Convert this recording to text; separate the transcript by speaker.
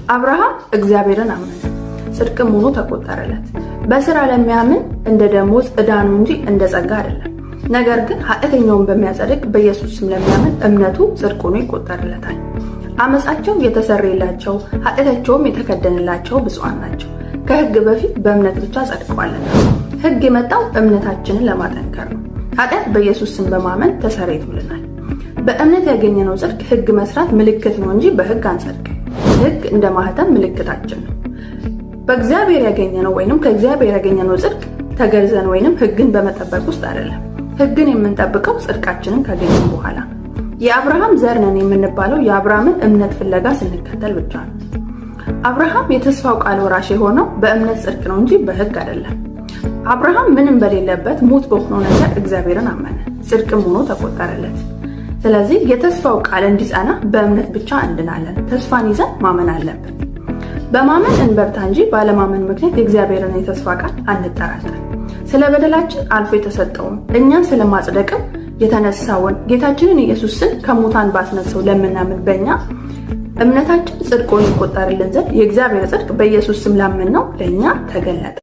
Speaker 1: አብርሃም እግዚአብሔርን አመነ፣ ጽድቅም ሆኖ ተቆጠረለት። በስራ ለሚያምን እንደ ደሞዝ ዕዳ ነው እንጂ እንደ ጸጋ አይደለም። ነገር ግን ኃጢአተኛውን በሚያጸድቅ በኢየሱስ ስም ለሚያምን እምነቱ ጽድቅ ሆኖ ይቆጠርለታል። አመፃቸው የተሰረየላቸው ኃጢአታቸውም የተከደነላቸው ብፁዓን ናቸው፣ ከሕግ በፊት በእምነት ብቻ ጸድቀዋልና። ሕግ የመጣው እምነታችንን ለማጠንከር ነው። ኃጢአት በኢየሱስ ስም በማመን ተሰርዮልናል። በእምነት ያገኘነው ጽድቅ ሕግ መስራት ምልክት ነው እንጂ በሕግ አንጸድቅም። ሕግ እንደ ማህተም ምልክታችን ነው። በእግዚአብሔር ያገኘነው ወይንም ከእግዚአብሔር ያገኘነው ጽድቅ ተገርዘን ወይንም ሕግን በመጠበቅ ውስጥ አይደለም። ሕግን የምንጠብቀው ጽድቃችንን ካገኘን በኋላ ነው። የአብርሃም ዘር ነን የምንባለው የአብርሃምን እምነት ፍለጋ ስንከተል ብቻ ነው። አብርሃም የተስፋው ቃል ወራሽ የሆነው በእምነት ጽድቅ ነው እንጂ በሕግ አይደለም። አብርሃም ምንም በሌለበት ሙት በሆነው ነገር እግዚአብሔርን አመነ፣ ጽድቅም ሆኖ ተቆጠረለት። ስለዚህ የተስፋው ቃል እንዲጸና በእምነት ብቻ እንድናለን። ተስፋን ይዘን ማመን አለብን። በማመን እንበርታ እንጂ ባለማመን ምክንያት የእግዚአብሔርን የተስፋ ቃል አንጠራጠር። ስለ በደላችን አልፎ የተሰጠውን እኛን ስለማጽደቅም የተነሳውን ጌታችንን ኢየሱስን ከሙታን ባስነሳው ለምናምን በእኛ እምነታችን ጽድቅ ሆኖ ይቆጠርልን ዘንድ የእግዚአብሔር ጽድቅ በኢየሱስ ስም ላመንነው ለእኛ ተገለጠ።